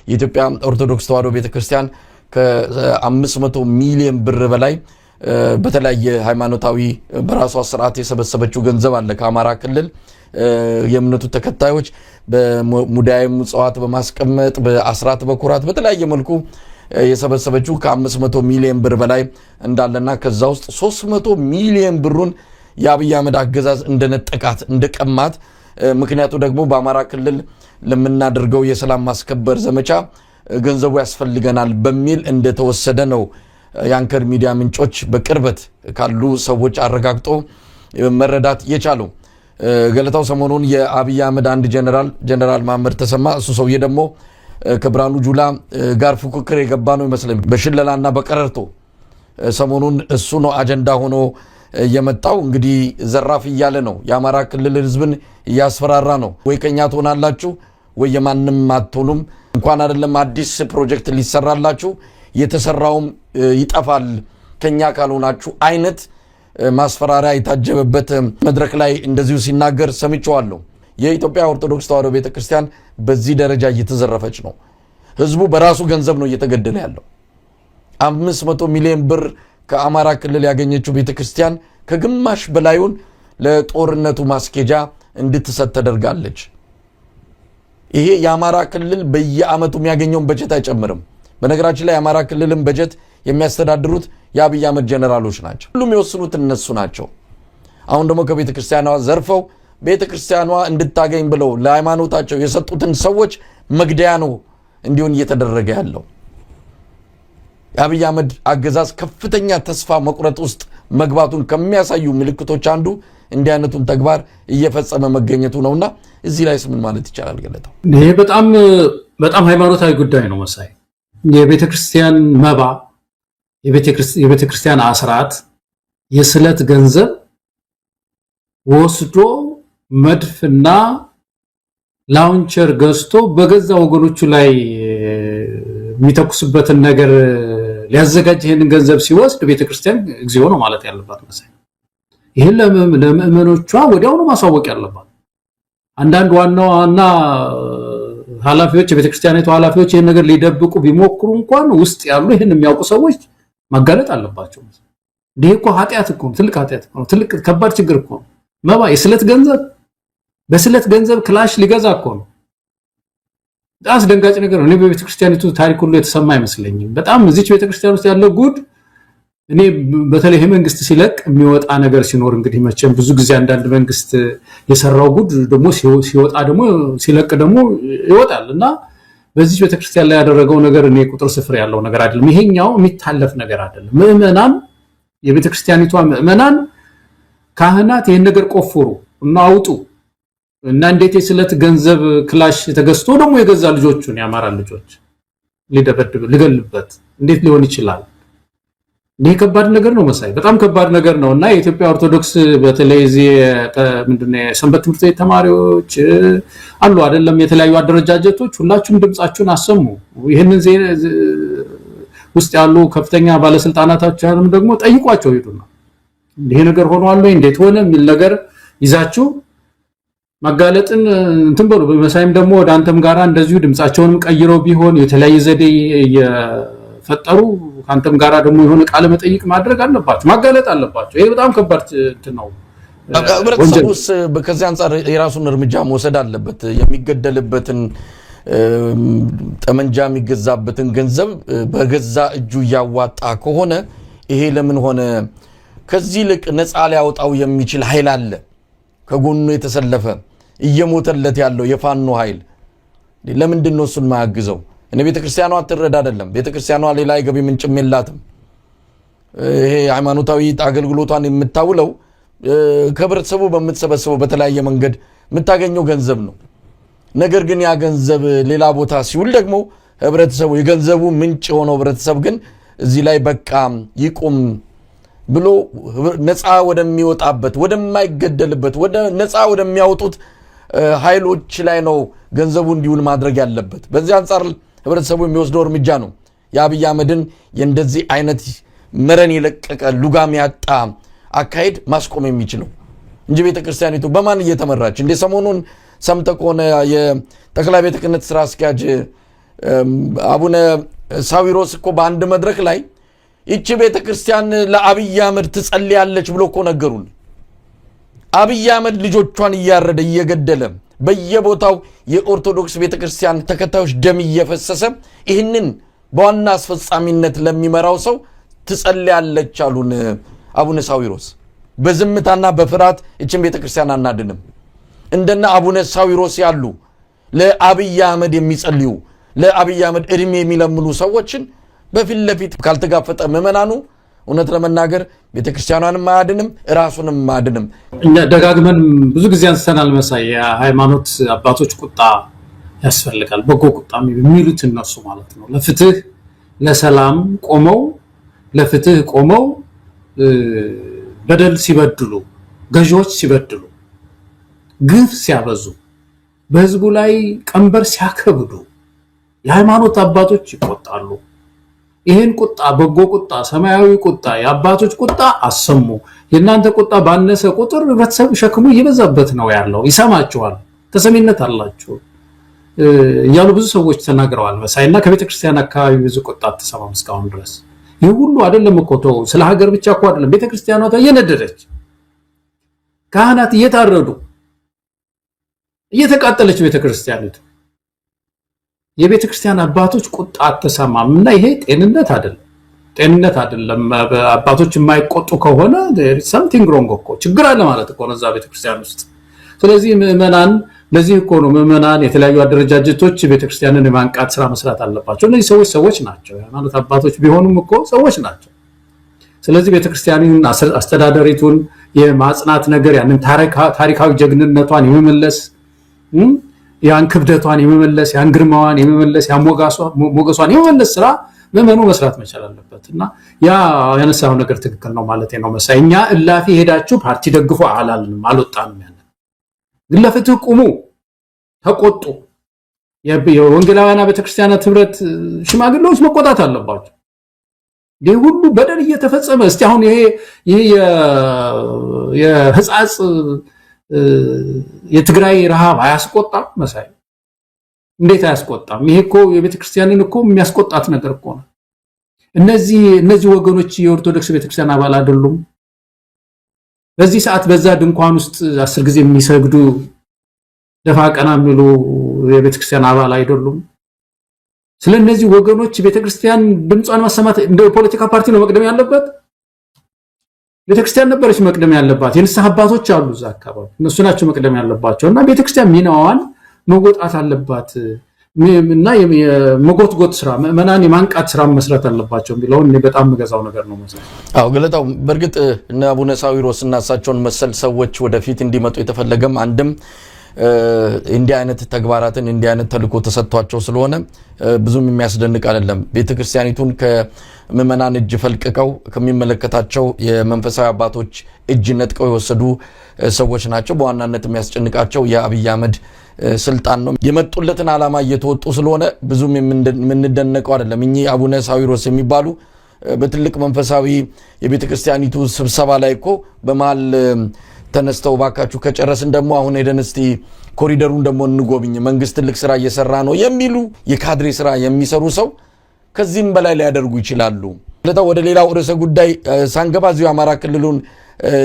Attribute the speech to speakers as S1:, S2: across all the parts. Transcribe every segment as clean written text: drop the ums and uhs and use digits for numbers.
S1: የኢትዮጵያ ኦርቶዶክስ ተዋሕዶ ቤተክርስቲያን ከ500 ሚሊዮን ብር በላይ በተለያየ ሃይማኖታዊ በራሷ ስርዓት የሰበሰበችው ገንዘብ አለ። ከአማራ ክልል የእምነቱ ተከታዮች በሙዳየ ምጽዋት በማስቀመጥ፣ በአስራት በኩራት፣ በተለያየ መልኩ የሰበሰበችው ከ500 ሚሊዮን ብር በላይ እንዳለና ከዛ ውስጥ 300 ሚሊዮን ብሩን የአብይ አህመድ አገዛዝ እንደነጠቃት፣ እንደቀማት፣ ምክንያቱ ደግሞ በአማራ ክልል ለምናደርገው የሰላም ማስከበር ዘመቻ ገንዘቡ ያስፈልገናል በሚል እንደተወሰደ ነው የአንከር ሚዲያ ምንጮች በቅርበት ካሉ ሰዎች አረጋግጦ መረዳት የቻለው። ገለታው፣ ሰሞኑን የአብይ አህመድ አንድ ጀነራል፣ ጀነራል መሐመድ ተሰማ፣ እሱ ሰውዬ ደግሞ ከብርሃኑ ጁላ ጋር ፉክክር የገባ ነው ይመስለኝ በሽለላና በቀረርቶ። ሰሞኑን እሱ ነው አጀንዳ ሆኖ የመጣው። እንግዲህ ዘራፍ እያለ ነው። የአማራ ክልል ህዝብን እያስፈራራ ነው። ወይ ከኛ ትሆናላችሁ ወይ የማንም አትሆኑም። እንኳን አይደለም አዲስ ፕሮጀክት ሊሰራላችሁ የተሰራውም ይጠፋል ከኛ ካልሆናችሁ አይነት ማስፈራሪያ የታጀበበት መድረክ ላይ እንደዚሁ ሲናገር ሰምቼዋለሁ። የኢትዮጵያ ኦርቶዶክስ ተዋሕዶ ቤተክርስቲያን በዚህ ደረጃ እየተዘረፈች ነው። ህዝቡ በራሱ ገንዘብ ነው እየተገደለ ያለው። 500 ሚሊዮን ብር ከአማራ ክልል ያገኘችው ቤተክርስቲያን ከግማሽ በላዩን ለጦርነቱ ማስኬጃ እንድትሰጥ ተደርጋለች። ይሄ የአማራ ክልል በየዓመቱ የሚያገኘውን በጀት አይጨምርም። በነገራችን ላይ የአማራ ክልልን በጀት የሚያስተዳድሩት የአብይ አህመድ ጀነራሎች ናቸው። ሁሉም የወስኑት እነሱ ናቸው። አሁን ደግሞ ከቤተ ክርስቲያኗ ዘርፈው ቤተ ክርስቲያኗ እንድታገኝ ብለው ለሃይማኖታቸው የሰጡትን ሰዎች መግደያ ነው እንዲሆን እየተደረገ ያለው። የአብይ አህመድ አገዛዝ ከፍተኛ ተስፋ መቁረጥ ውስጥ መግባቱን ከሚያሳዩ ምልክቶች አንዱ እንዲህ አይነቱን ተግባር እየፈጸመ መገኘቱ ነውና እዚህ ላይ ምን ማለት ይቻላል? ገለታው።
S2: ይሄ በጣም በጣም ሃይማኖታዊ ጉዳይ ነው መሳይ። የቤተ ክርስቲያን መባ፣ የቤተ ክርስቲያን አስራት፣ የስለት ገንዘብ ወስዶ መድፍና launcher ገዝቶ በገዛ ወገኖቹ ላይ የሚተኩስበትን ነገር ሊያዘጋጅ ይሄንን ገንዘብ ሲወስድ ቤተክርስቲያን እግዚኦ ነው ማለት ያለባት መሳይ። ይህን ለምእመኖቿ ወዲያውኑ ማሳወቅ ያለባት። አንዳንድ ዋና ዋና ኃላፊዎች፣ የቤተክርስቲያኒቱ ኃላፊዎች ይህን ነገር ሊደብቁ ቢሞክሩ እንኳን ውስጥ ያሉ ይህን የሚያውቁ ሰዎች ማጋለጥ አለባቸው። ይህ እኮ ኃጢአት እኮ ነው፣ ትልቅ ኃጢአት እኮ ነው፣ ትልቅ ከባድ ችግር እኮ ነው። መባ፣ የስለት ገንዘብ፣ በስለት ገንዘብ ክላሽ ሊገዛ እኮ ነው። በጣም አስደንጋጭ ነገር ነው። እኔ በቤተክርስቲያኒቱ ታሪክ ሁሉ የተሰማ አይመስለኝም። በጣም እዚች ቤተክርስቲያን ውስጥ ያለው ጉድ፣ እኔ በተለይ ይሄ መንግስት ሲለቅ የሚወጣ ነገር ሲኖር፣ እንግዲህ መቼም ብዙ ጊዜ አንዳንድ መንግስት የሰራው ጉድ ደግሞ ሲወጣ ደግሞ፣ ሲለቅ ደግሞ ይወጣል እና በዚች ቤተክርስቲያን ላይ ያደረገው ነገር እኔ ቁጥር ስፍር ያለው ነገር አይደለም። ይሄኛው የሚታለፍ ነገር አይደለም። ምዕመናን፣ የቤተክርስቲያኒቷ ምዕመናን፣ ካህናት ይሄን ነገር ቆፍሩ እና አውጡ እና እንዴት የስለት ገንዘብ ክላሽ ተገዝቶ ደግሞ የገዛ ልጆቹን፣ የአማራ ልጆች ሊደበድብ ሊገልበት እንዴት ሊሆን ይችላል? ይህ ከባድ ነገር ነው መሳይ፣ በጣም ከባድ ነገር ነው። እና የኢትዮጵያ ኦርቶዶክስ በተለይ እዚህ ምንድነው የሰንበት ትምህርት ቤት ተማሪዎች አሉ አይደለም፣ የተለያዩ አደረጃጀቶች ሁላችሁም ድምጻችሁን አሰሙ። ይህንን ውስጥ ያሉ ከፍተኛ ባለስልጣናታችሁንም ደግሞ ጠይቋቸው ሂዱና ይሄ ነገር ሆኗል ወይ፣ እንዴት ሆነ የሚል ነገር ይዛችሁ ማጋለጥን እንትን በሉ። በመሳይም ደግሞ ወደ አንተም ጋራ እንደዚሁ ድምጻቸውንም ቀይረው ቢሆን የተለያየ ዘዴ እየፈጠሩ ከአንተም ጋራ ደግሞ የሆነ ቃለ መጠይቅ ማድረግ አለባቸው፣ ማጋለጥ አለባቸው። ይሄ በጣም ከባድ እንትን ነው።
S1: ህብረተሰቡስ ከዚህ አንጻር የራሱን እርምጃ መውሰድ አለበት። የሚገደልበትን ጠመንጃ የሚገዛበትን ገንዘብ በገዛ እጁ እያዋጣ ከሆነ ይሄ ለምን ሆነ? ከዚህ ይልቅ ነፃ ሊያወጣው የሚችል ኃይል አለ። ከጎኑ የተሰለፈ እየሞተለት ያለው የፋኖ ኃይል ለምንድን ነው እሱን ማያግዘው? እኔ ቤተክርስቲያኗ አትረዳ አይደለም። ቤተክርስቲያኗ ሌላ የገቢ ምንጭም የላትም። ይሄ ሃይማኖታዊ አገልግሎቷን የምታውለው ከህብረተሰቡ በምትሰበስበው በተለያየ መንገድ የምታገኘው ገንዘብ ነው። ነገር ግን ያ ገንዘብ ሌላ ቦታ ሲውል ደግሞ ህብረተሰቡ፣ የገንዘቡ ምንጭ የሆነው ህብረተሰብ ግን እዚህ ላይ በቃ ይቁም ብሎ ነፃ ወደሚወጣበት፣ ወደማይገደልበት፣ ነፃ ወደሚያወጡት ኃይሎች ላይ ነው ገንዘቡ እንዲውል ማድረግ ያለበት። በዚህ አንጻር ህብረተሰቡ የሚወስደው እርምጃ ነው የአብይ አህመድን የእንደዚህ አይነት መረን የለቀቀ ሉጋም ያጣ አካሄድ ማስቆም የሚችለው እንጂ ቤተክርስቲያኒቱ በማን እየተመራች እንደ ሰሞኑን ሰምተህ ከሆነ የጠቅላይ ቤተ ክህነት ስራ አስኪያጅ አቡነ ሳዊሮስ እኮ በአንድ መድረክ ላይ ይቺ ቤተ ክርስቲያን ለአብይ አህመድ ትጸልያለች ብሎ እኮ ነገሩን። አብይ አህመድ ልጆቿን እያረደ እየገደለ በየቦታው የኦርቶዶክስ ቤተ ክርስቲያን ተከታዮች ደም እየፈሰሰ ይህንን በዋና አስፈጻሚነት ለሚመራው ሰው ትጸልያለች አሉን አቡነ ሳዊሮስ። በዝምታና በፍርሃት ይችን ቤተ ክርስቲያን አናድንም። እንደነ አቡነ ሳዊሮስ ያሉ ለአብይ አህመድ የሚጸልዩ፣ ለአብይ አህመድ እድሜ የሚለምኑ ሰዎችን በፊት ለፊት ካልተጋፈጠ ምዕመናኑ እውነት ለመናገር ቤተክርስቲያኗንም አያድንም፣ ራሱንም አያድንም።
S2: እኛ ደጋግመን ብዙ ጊዜ አንስተናል መሳይ፣ የሃይማኖት አባቶች ቁጣ ያስፈልጋል። በጎ ቁጣ የሚሉት እነሱ ማለት ነው። ለፍትህ ለሰላም ቆመው፣ ለፍትህ ቆመው በደል ሲበድሉ፣ ገዢዎች ሲበድሉ፣ ግፍ ሲያበዙ፣ በህዝቡ ላይ ቀንበር ሲያከብዱ የሃይማኖት አባቶች ይቆጣሉ። ይህን ቁጣ፣ በጎ ቁጣ፣ ሰማያዊ ቁጣ፣ የአባቶች ቁጣ አሰሙ። የእናንተ ቁጣ ባነሰ ቁጥር ህብረተሰቡ ሸክሙ እየበዛበት ነው ያለው፣ ይሰማችኋል፣ ተሰሚነት አላችሁ እያሉ ብዙ ሰዎች ተናግረዋል። መሳይ፣ እና ከቤተክርስቲያን አካባቢ ብዙ ቁጣ አትሰማም እስካሁን ድረስ። ይህ ሁሉ አይደለም እኮ ተው፣ ስለ ሀገር ብቻ እኮ አይደለም። ቤተክርስቲያኗ እየነደደች፣ ካህናት እየታረዱ፣ እየተቃጠለች ቤተክርስቲያኒቱ፣ የቤተክርስቲያን አባቶች ቁጣ አትሰማም እና ይሄ ጤንነት አይደለም። ጤንነት አይደለም። አባቶች የማይቆጡ ከሆነ something wrong እኮ፣ ችግር አለ ማለት እኮ ነው እዛ ቤተክርስቲያን ውስጥ። ስለዚህ ምዕመናን፣ ለዚህ እኮ ነው ምዕመናን፣ የተለያዩ አደረጃጀቶች ቤተክርስቲያንን የማንቃት ስራ መስራት አለባቸው። እነዚህ ሰዎች ሰዎች ናቸው። የሃይማኖት አባቶች ቢሆኑም እኮ ሰዎች ናቸው። ስለዚህ ቤተክርስቲያንን አስተዳደሪቱን የማጽናት ነገር፣ ያንን ታሪካዊ ጀግንነቷን የመመለስ፣ ያን ክብደቷን የመመለስ፣ ያን ግርማዋን የመመለስ፣ ያን ሞገሷን የመመለስ ስራ ምዕመኑ መስራት መቻል አለበት። እና ያ ያነሳው ነገር ትክክል ነው ማለት ነው መሳይ። እኛ እላፊ ሄዳችሁ ፓርቲ ደግፎ አላልንም፣ አልወጣንም። ያንን ግን ለፍትህ ቁሙ፣ ተቆጡ። የወንጌላውያን ቤተክርስቲያናት ህብረት ሽማግሌዎች መቆጣት አለባቸው። ይህ ሁሉ በደል እየተፈጸመ፣ እስቲ አሁን ይሄ የህጻጽ የትግራይ ረሃብ አያስቆጣም መሳይ? እንዴት አያስቆጣም? ይሄ እኮ የቤተክርስቲያንን እኮ የሚያስቆጣት ነገር እኮ ነው። እነዚህ ወገኖች የኦርቶዶክስ ቤተክርስቲያን አባል አይደሉም? በዚህ ሰዓት በዛ ድንኳን ውስጥ 10 ጊዜ የሚሰግዱ፣ ደፋ ቀና የሚሉ የቤተክርስቲያን አባል አይደሉም? ስለ እነዚህ ወገኖች ቤተክርስቲያን ድምጿን ማሰማት፣ እንደ ፖለቲካ ፓርቲ ነው መቅደም ያለበት? ቤተክርስቲያን ነበረች መቅደም ያለባት። የንስሐ አባቶች አሉ እዛ አካባቢ፣ እነሱ ናቸው መቅደም ያለባቸው። እና ቤተክርስቲያን ሚናዋን መወጣት አለባት እና የመጎትጎት ስራ፣ ምዕመናን የማንቃት ስራ መስራት አለባቸው የሚለውን እኔ በጣም የምገዛው ነገር ነው መሰለኝ።
S1: አዎ ገለታው፣ በእርግጥ እነ አቡነ ሳዊሮስ እና እሳቸውን መሰል ሰዎች ወደፊት እንዲመጡ የተፈለገም አንድም እንዲህ አይነት ተግባራትን፣ እንዲህ አይነት ተልእኮ ተሰጥቷቸው ስለሆነ ብዙም የሚያስደንቅ አይደለም። ቤተክርስቲያኒቱን ከምዕመናን እጅ ፈልቅቀው ከሚመለከታቸው የመንፈሳዊ አባቶች እጅ ነጥቀው የወሰዱ ሰዎች ናቸው። በዋናነት የሚያስጨንቃቸው የአብይ አህመድ ስልጣን ነው። የመጡለትን ዓላማ እየተወጡ ስለሆነ ብዙም የምንደነቀው አይደለም። እኚህ አቡነ ሳዊሮስ የሚባሉ በትልቅ መንፈሳዊ የቤተ ክርስቲያኒቱ ስብሰባ ላይ እኮ በመሀል ተነስተው ባካችሁ ከጨረስን ደግሞ አሁን ሄደን እስቲ ኮሪደሩን ደግሞ እንጎብኝ፣ መንግስት ትልቅ ስራ እየሰራ ነው የሚሉ የካድሬ ስራ የሚሰሩ ሰው ከዚህም በላይ ሊያደርጉ ይችላሉ። ወደ ሌላው ርዕሰ ጉዳይ ሳንገባ እዚሁ አማራ ክልሉን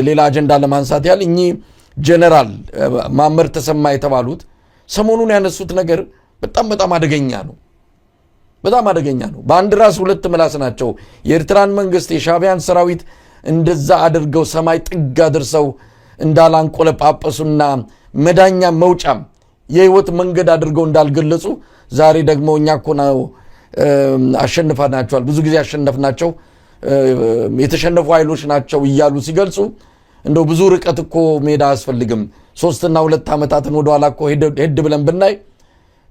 S1: ሌላ አጀንዳ ለማንሳት ያህል እኚህ ጀነራል ማመር ተሰማ የተባሉት ሰሞኑን ያነሱት ነገር በጣም በጣም አደገኛ ነው። በጣም አደገኛ ነው። በአንድ ራስ ሁለት ምላስ ናቸው። የኤርትራን መንግስት፣ የሻዕቢያን ሰራዊት እንደዛ አድርገው ሰማይ ጥግ አድርሰው እንዳላንቆለጳጰሱና መዳኛ መውጫም የህይወት መንገድ አድርገው እንዳልገለጹ፣ ዛሬ ደግሞ እኛ እኮ ነው አሸንፈናቸዋል፣ ብዙ ጊዜ አሸነፍናቸው፣ የተሸነፉ ኃይሎች ናቸው እያሉ ሲገልጹ፣ እንደው ብዙ ርቀት እኮ መሄድ አያስፈልግም። 3ና 2 ዓመታትን ወደኋላ እኮ ሄድ ብለን ብናይ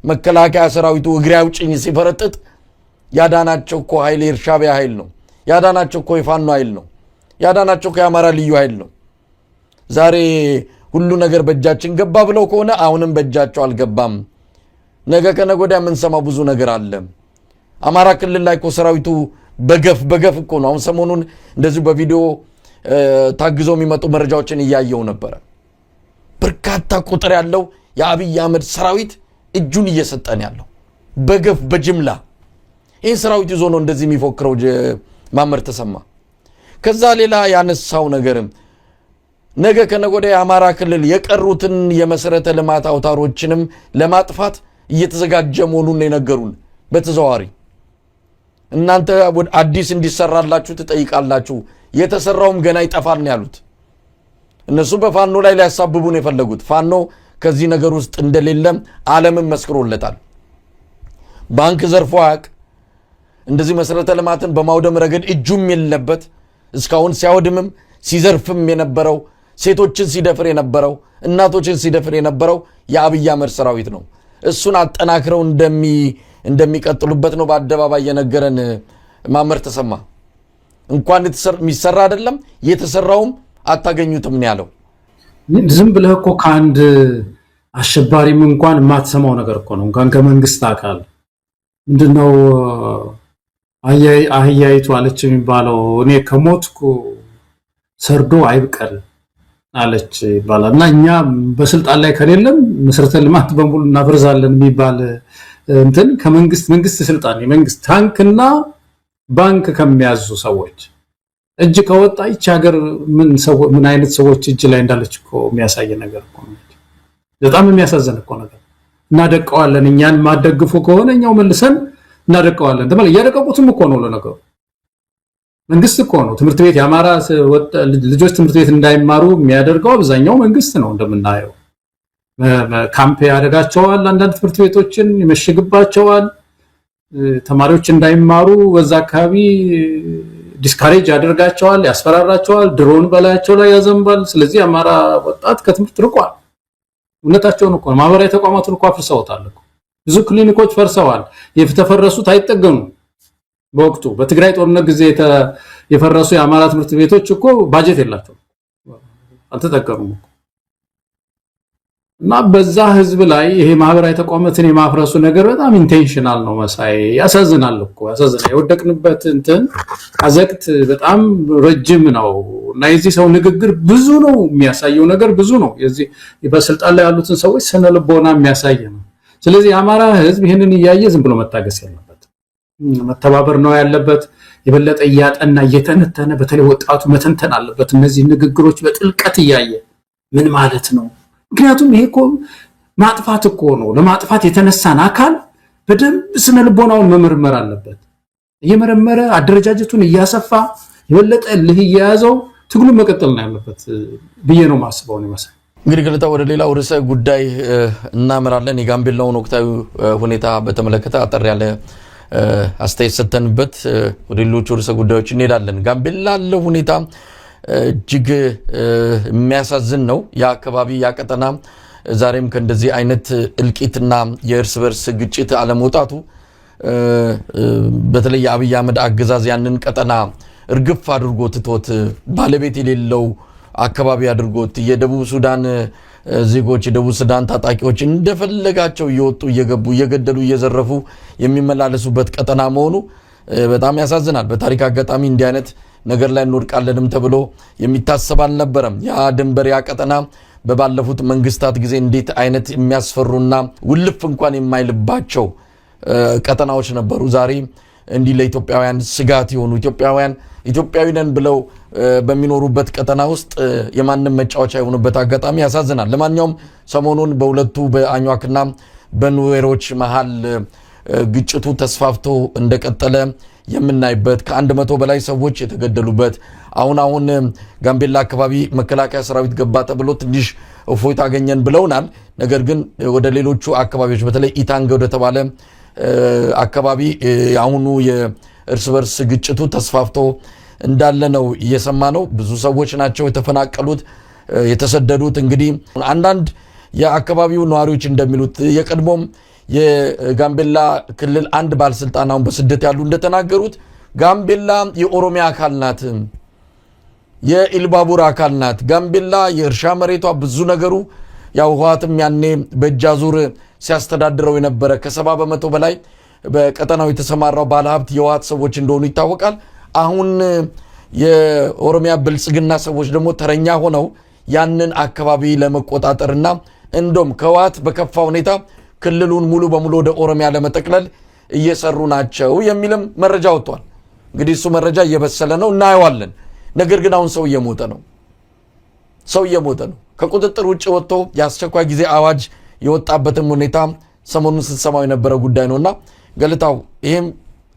S1: መከላከያ ሰራዊቱ እግሬ አውጭኝ ሲፈረጥጥ ያዳናቸው እኮ ኃይል የሻዕቢያ ኃይል ነው። ያዳናቸው እኮ የፋኖ ኃይል ነው። ያዳናቸው እኮ የአማራ ልዩ ኃይል ነው። ዛሬ ሁሉ ነገር በእጃችን ገባ ብለው ከሆነ አሁንም በእጃቸው አልገባም። ነገ ከነገ ወዲያ የምንሰማው ብዙ ነገር አለ። አማራ ክልል ላይ እኮ ሰራዊቱ በገፍ በገፍ እኮ ነው። አሁን ሰሞኑን እንደዚሁ በቪዲዮ ታግዘው የሚመጡ መረጃዎችን እያየው ነበረ። በርካታ ቁጥር ያለው የአብይ አህመድ ሰራዊት እጁን እየሰጠን ያለው በገፍ በጅምላ ይህን ሰራዊት ይዞ ነው እንደዚህ የሚፎክረው ማመር ተሰማ። ከዛ ሌላ ያነሳው ነገርም ነገ ከነገ ወዲያ የአማራ ክልል የቀሩትን የመሰረተ ልማት አውታሮችንም ለማጥፋት እየተዘጋጀ መሆኑን የነገሩን በተዘዋዋሪ። እናንተ አዲስ እንዲሰራላችሁ ትጠይቃላችሁ፣ የተሰራውም ገና ይጠፋል ነው ያሉት። እነሱ በፋኖ ላይ ሊያሳብቡ ነው የፈለጉት። ፋኖ ከዚህ ነገር ውስጥ እንደሌለም ዓለምም መስክሮለታል። ባንክ ዘርፎ አያውቅ። እንደዚህ መሰረተ ልማትን በማውደም ረገድ እጁም የለበት። እስካሁን ሲያወድምም ሲዘርፍም የነበረው፣ ሴቶችን ሲደፍር የነበረው፣ እናቶችን ሲደፍር የነበረው የአብይ አህመድ ሰራዊት ነው። እሱን አጠናክረው እንደሚቀጥሉበት ነው በአደባባይ የነገረን ማመር ተሰማ። እንኳን የሚሰራ አይደለም የተሰራውም አታገኙትም ነው ያለው።
S2: ዝም ብለህ እኮ ከአንድ አሸባሪም እንኳን የማትሰማው ነገር እኮ ነው። እንኳን ከመንግስት አካል። ምንድነው አህያይቱ አለች የሚባለው? እኔ ከሞትኩ ሰርዶ አይብቀል አለች ይባላል። እና እኛ በስልጣን ላይ ከሌለም መሰረተ ልማት በሙሉ እናፈርሳለን የሚባል እንትን ከመንግስት፣ መንግስት ስልጣን የመንግስት ታንክና ባንክ ከሚያዙ ሰዎች እጅ ከወጣ ይቺ ሀገር ምን አይነት ሰዎች እጅ ላይ እንዳለች እኮ የሚያሳይ ነገር እኮ ነው። በጣም የሚያሳዝን እኮ ነገር። እናደቀዋለን። እኛን ማደግፉ ከሆነ እኛው መልሰን እናደቀዋለን። ተመለ እያደቀቁትም እኮ ነው። ለነገሩ መንግስት እኮ ነው ትምህርት ቤት፣ የአማራ ልጆች ትምህርት ቤት እንዳይማሩ የሚያደርገው አብዛኛው መንግስት ነው። እንደምናየው ካምፕ ያደርጋቸዋል። አንዳንድ ትምህርት ቤቶችን ይመሽግባቸዋል። ተማሪዎች እንዳይማሩ በዛ አካባቢ discourage ያደርጋቸዋል፣ ያስፈራራቸዋል፣ ድሮን በላያቸው ላይ ያዘንባል። ስለዚህ የአማራ ወጣት ከትምህርት ርቋል። እውነታቸውን እኮ ነው። ማህበራዊ ተቋማቱን እኮ አፍርሰውታል እኮ። ብዙ ክሊኒኮች ፈርሰዋል። የተፈረሱት አይጠገኑም። በወቅቱ በትግራይ ጦርነት ጊዜ የፈረሱ የአማራ ትምህርት ቤቶች እኮ ባጀት የላቸውም፣ አልተጠገኑም እኮ። እና በዛ ህዝብ ላይ ይሄ ማህበራዊ ተቋማትን የማፍረሱ ነገር በጣም intentional ነው መሳይ። ያሳዝናል እኮ፣ ያሳዝናል። የወደቅንበት እንትን አዘቅት በጣም ረጅም ነው እና የዚህ ሰው ንግግር ብዙ ነው፣ የሚያሳየው ነገር ብዙ ነው። የዚህ በስልጣን ላይ ያሉትን ሰዎች ስነ ልቦና የሚያሳይ ነው። ስለዚህ የአማራ ህዝብ ይህንን እያየ ዝም ብሎ መታገስ የለበትም። መተባበር ነው ያለበት። የበለጠ እያጠና እየተነተነ፣ በተለይ ወጣቱ መተንተን አለበት። እነዚህ ንግግሮች በጥልቀት እያየ ምን ማለት ነው? ምክንያቱም ይሄ እኮ ማጥፋት እኮ ነው። ለማጥፋት የተነሳን አካል በደንብ ስነ ልቦናውን መመርመር አለበት። እየመረመረ አደረጃጀቱን እያሰፋ የበለጠ እልህ እየያዘው ትግሉን መቀጠል ነው ያለበት ብዬ ነው የማስበው ነው መሳይ።
S1: እንግዲህ ገለታ ወደ ሌላው ርዕሰ ጉዳይ እናመራለን። የጋምቤላውን ወቅታዊ ሁኔታ በተመለከተ አጠር ያለ አስተያየት ሰተንበት ወደ ሌሎቹ ርዕሰ ጉዳዮች እንሄዳለን። ጋምቤላ ያለው ሁኔታ እጅግ የሚያሳዝን ነው። ያ አካባቢ፣ ያ ቀጠና ዛሬም ከእንደዚህ አይነት እልቂትና የእርስ በርስ ግጭት አለመውጣቱ፣ በተለይ የአብይ አህመድ አገዛዝ ያንን ቀጠና እርግፍ አድርጎ ትቶት፣ ባለቤት የሌለው አካባቢ አድርጎት፣ የደቡብ ሱዳን ዜጎች፣ የደቡብ ሱዳን ታጣቂዎች እንደፈለጋቸው እየወጡ እየገቡ እየገደሉ እየዘረፉ የሚመላለሱበት ቀጠና መሆኑ በጣም ያሳዝናል። በታሪክ አጋጣሚ እንዲህ አይነት ነገር ላይ እንወድቃለንም ተብሎ የሚታሰብ አልነበረም። ያ ድንበር፣ ያ ቀጠና በባለፉት መንግስታት ጊዜ እንዴት አይነት የሚያስፈሩና ውልፍ እንኳን የማይልባቸው ቀጠናዎች ነበሩ። ዛሬ እንዲህ ለኢትዮጵያውያን ስጋት የሆኑ፣ ኢትዮጵያውያን ኢትዮጵያዊ ነን ብለው በሚኖሩበት ቀጠና ውስጥ የማንም መጫወቻ የሆኑበት አጋጣሚ ያሳዝናል። ለማንኛውም ሰሞኑን በሁለቱ በአኟክና በኑዌሮች መሀል ግጭቱ ተስፋፍቶ እንደቀጠለ የምናይበት፣ ከ100 በላይ ሰዎች የተገደሉበት፣ አሁን አሁን ጋምቤላ አካባቢ መከላከያ ሰራዊት ገባ ተብሎ ትንሽ እፎይታ አገኘን ብለውናል። ነገር ግን ወደ ሌሎቹ አካባቢዎች፣ በተለይ ኢታንገ ወደተባለ አካባቢ የአሁኑ የእርስ በርስ ግጭቱ ተስፋፍቶ እንዳለ ነው እየሰማ ነው። ብዙ ሰዎች ናቸው የተፈናቀሉት፣ የተሰደዱት። እንግዲህ አንዳንድ የአካባቢው ነዋሪዎች እንደሚሉት፣ የቀድሞም የጋምቤላ ክልል አንድ ባለስልጣን አሁን በስደት ያሉ እንደተናገሩት፣ ጋምቤላ የኦሮሚያ አካል ናት፣ የኢልባቡር አካል ናት። ጋምቤላ የእርሻ መሬቷ ብዙ ነገሩ ያው ህወሓትም ያኔ በእጅ አዙር ሲያስተዳድረው የነበረ፣ ከ70% በላይ በቀጠናው የተሰማራው ባለሀብት የህወሓት ሰዎች እንደሆኑ ይታወቃል። አሁን የኦሮሚያ ብልጽግና ሰዎች ደግሞ ተረኛ ሆነው ያንን አካባቢ ለመቆጣጠርና እንደም ከህወሓት በከፋ ሁኔታ ክልሉን ሙሉ በሙሉ ወደ ኦሮሚያ ለመጠቅለል እየሰሩ ናቸው የሚልም መረጃ ወጥቷል። እንግዲህ እሱ መረጃ እየበሰለ ነው፣ እናየዋለን። ነገር ግን አሁን ሰው እየሞተ ነው። ሰው እየሞተ ነው። ከቁጥጥር ውጭ ወጥቶ የአስቸኳይ ጊዜ አዋጅ የወጣበትም ሁኔታ ሰሞኑን ስትሰማው የነበረ ጉዳይ ነውና ገለታው፣ ይህም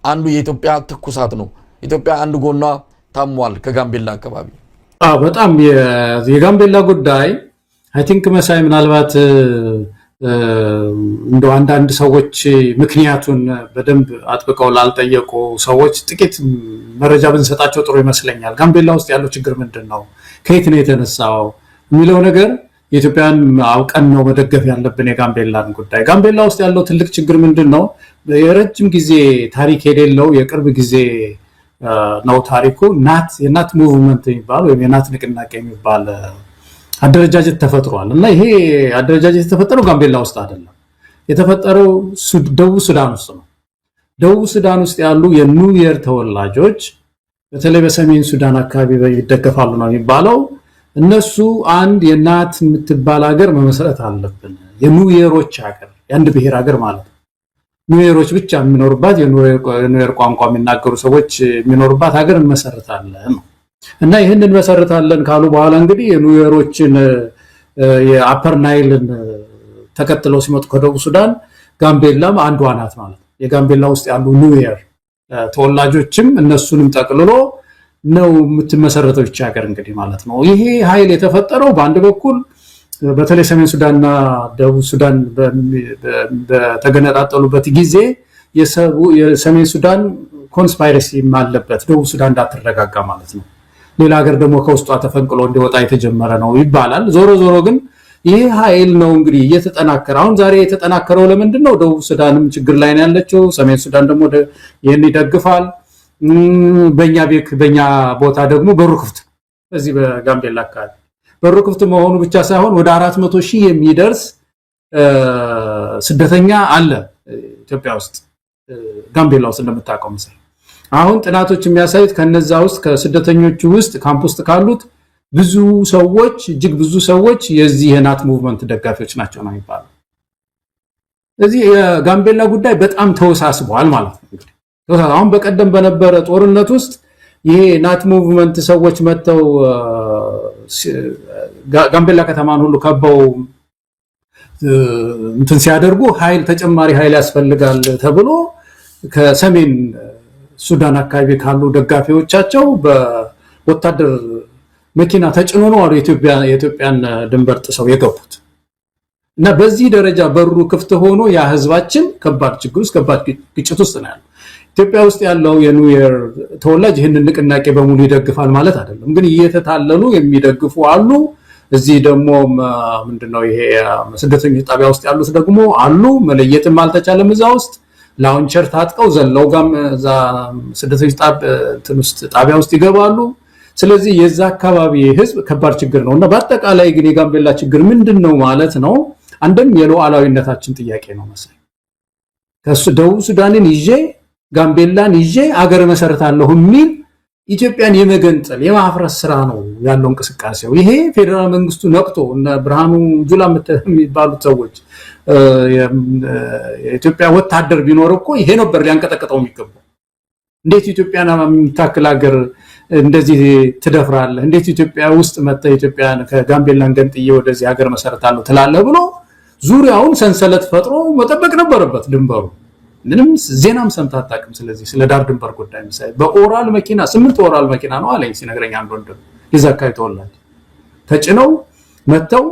S1: አንዱ የኢትዮጵያ ትኩሳት ነው። ኢትዮጵያ አንድ ጎኗ ታሟል ከጋምቤላ አካባቢ።
S2: አዎ፣ በጣም የጋምቤላ ጉዳይ I think መሳይ፣ ምናልባት እንደው አንዳንድ ሰዎች ምክንያቱን በደንብ አጥብቀው ላልጠየቁ ሰዎች ጥቂት መረጃ ብንሰጣቸው ጥሩ ይመስለኛል። ጋምቤላ ውስጥ ያለው ችግር ምንድን ነው? ከየት ነው የተነሳው? የሚለው ነገር የኢትዮጵያን አውቀን ነው መደገፍ ያለብን የጋምቤላን ጉዳይ። ጋምቤላ ውስጥ ያለው ትልቅ ችግር ምንድን ነው? የረጅም ጊዜ ታሪክ የሌለው፣ የቅርብ ጊዜ ነው ታሪኩ። የናት movement የሚባል ወይም የናት ንቅናቄ የሚባል አደረጃጀት ተፈጥሯል። እና ይሄ አደረጃጀት የተፈጠረው ጋምቤላ ውስጥ አይደለም። የተፈጠረው ደቡብ ሱዳን ውስጥ ነው። ደቡብ ሱዳን ውስጥ ያሉ የኑዌር ተወላጆች በተለይ በሰሜን ሱዳን አካባቢ ይደገፋሉ ነው የሚባለው። እነሱ አንድ የናት የምትባል ሀገር መመስረት አለብን፣ የኑዌሮች ሀገር፣ የአንድ ብሔር ሀገር ማለት ነው። ኑዌሮች ብቻ የሚኖሩባት፣ የኑዌር ቋንቋ የሚናገሩ ሰዎች የሚኖሩባት ሀገር እንመሰርታለን ነው። እና ይህንን እንመሰርታለን ካሉ በኋላ እንግዲህ የኑዌሮችን የ Upper Nile ን ተከትለው ሲመጡ ከደቡብ ሱዳን ጋምቤላም አንዷ ናት ማለት ነው። የጋምቤላ ውስጥ ያሉ ኑዌር ተወላጆችም እነሱንም ጠቅልሎ ነው የምትመሰረተው ይቺ ሀገር እንግዲህ ማለት ነው። ይሄ ኃይል የተፈጠረው በአንድ በኩል በተለይ ሰሜን ሱዳንና ደቡብ ሱዳን በተገነጣጠሉበት ጊዜ የሰሜን ሱዳን conspiracy አለበት፣ ደቡብ ሱዳን እንዳትረጋጋ ማለት ነው። ሌላ ሀገር ደግሞ ከውስጧ ተፈንቅሎ እንዲወጣ የተጀመረ ነው ይባላል። ዞሮ ዞሮ ግን ይህ ኃይል ነው እንግዲህ እየተጠናከረ፣ አሁን ዛሬ የተጠናከረው ለምንድን ነው? ደቡብ ሱዳንም ችግር ላይ ነው ያለችው። ሰሜን ሱዳን ደግሞ ይህን ይደግፋል። በእኛ ቤክ በእኛ ቦታ ደግሞ በሩ ክፍት፣ በዚህ በጋምቤላ አካባቢ በሩ ክፍት መሆኑ ብቻ ሳይሆን ወደ 400,000 የሚደርስ ስደተኛ አለ ኢትዮጵያ ውስጥ፣ ጋምቤላ ውስጥ እንደምታውቀው መሰለኝ። አሁን ጥናቶች የሚያሳዩት ከነዛ ውስጥ፣ ከስደተኞቹ ውስጥ፣ ካምፕ ውስጥ ካሉት ብዙ ሰዎች፣ እጅግ ብዙ ሰዎች የዚህ የናት movement ደጋፊዎች ናቸው ነው የሚባለው። ስለዚህ የጋምቤላ ጉዳይ በጣም ተወሳስቧል ማለት ነው። እንግዲህ አሁን በቀደም በነበረ ጦርነት ውስጥ ይሄ ናት movement ሰዎች መጥተው ጋምቤላ ከተማን ሁሉ ከበው እንትን ሲያደርጉ ኃይል፣ ተጨማሪ ኃይል ያስፈልጋል ተብሎ ከሰሜን ሱዳን አካባቢ ካሉ ደጋፊዎቻቸው በወታደር መኪና ተጭኖ ነው አሉ የኢትዮጵያን ድንበር ጥሰው የገቡት። እና በዚህ ደረጃ በሩ ክፍት ሆኖ ያ ህዝባችን ከባድ ችግር ውስጥ፣ ከባድ ግጭት ውስጥ ነው ያለው። ኢትዮጵያ ውስጥ ያለው የኑዌር ተወላጅ ይህንን ንቅናቄ በሙሉ ይደግፋል ማለት አይደለም፣ ግን እየተታለሉ የሚደግፉ አሉ። እዚህ ደግሞ ምንድነው ይሄ ስደተኞች ጣቢያ ውስጥ ያሉት ደግሞ አሉ። መለየትም አልተቻለም። እዛ ውስጥ launcher ታጥቀው ዘለው ጋም እዛ ስደተኞች ጣቢያ ውስጥ ይገባሉ። ስለዚህ የዛ አካባቢ ህዝብ ከባድ ችግር ነው። እና በአጠቃላይ ግን የጋምቤላ ችግር ምንድን ነው ማለት ነው? አንድም የሉዓላዊነታችን ጥያቄ ነው መሰለኝ። ከሱ ደቡብ ሱዳንን ይዤ፣ ጋምቤላን ይዤ አገር መሰረታለሁ የሚል ኢትዮጵያን የመገንጠል፣ የማፍረስ ስራ ነው ያለው እንቅስቃሴው። ይሄ ፌዴራል መንግስቱ ነቅቶ፣ እነ ብርሃኑ ጁላ የሚባሉት ሰዎች፣ የኢትዮጵያ ወታደር ቢኖር እኮ ይሄ ነበር ሊያንቀጠቅጠው የሚገባው። እንዴት ኢትዮጵያን የምታክል ሀገር እንደዚህ ትደፍራለህ? እንዴት ኢትዮጵያ ውስጥ መጥተህ ኢትዮጵያን ከጋምቤላን ገንጥዬ ወደዚህ ሀገር መሰረታለሁ ትላለህ ብሎ ዙሪያውን ሰንሰለት ፈጥሮ መጠበቅ ነበረበት ድንበሩ። ምንም ዜናም ሰምተህ አታውቅም። ስለዚህ ስለ ዳር ድንበር ጉዳይ ምሳሌ በኦራል መኪና፣ 8 ኦራል መኪና ነው አለኝ ሲነግረኝ አንድ ወንድም የዛ አካባቢ ተወላጅ፣ ተጭነው መጥተው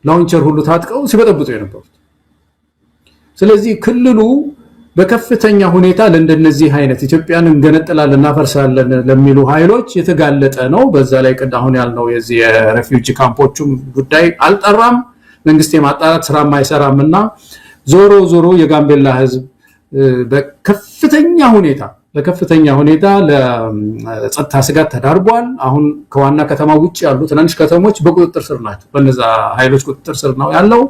S2: launcher ሁሉ ታጥቀው ሲበጠብጡ የነበሩት። ስለዚህ ክልሉ በከፍተኛ ሁኔታ ለእንደነዚህ አይነት ኢትዮጵያን እንገነጥላለን፣ እናፈርሳለን ለሚሉ ኃይሎች የተጋለጠ ነው። በዛ ላይ ቅድ አሁን ያልነው የዚህ የ refugee ካምፖቹም ጉዳይ አልጠራም። መንግስት የማጣራት ስራ አይሰራም። እና ዞሮ ዞሮ የጋምቤላ ህዝብ በከፍተኛ ሁኔታ ለጸጥታ ስጋት ተዳርጓል። አሁን ከዋና ከተማ ውጭ ያሉ ትናንሽ ከተሞች በቁጥጥር ስር ናቸው። በነዛ ኃይሎች ቁጥጥር ስር ነው ያለው።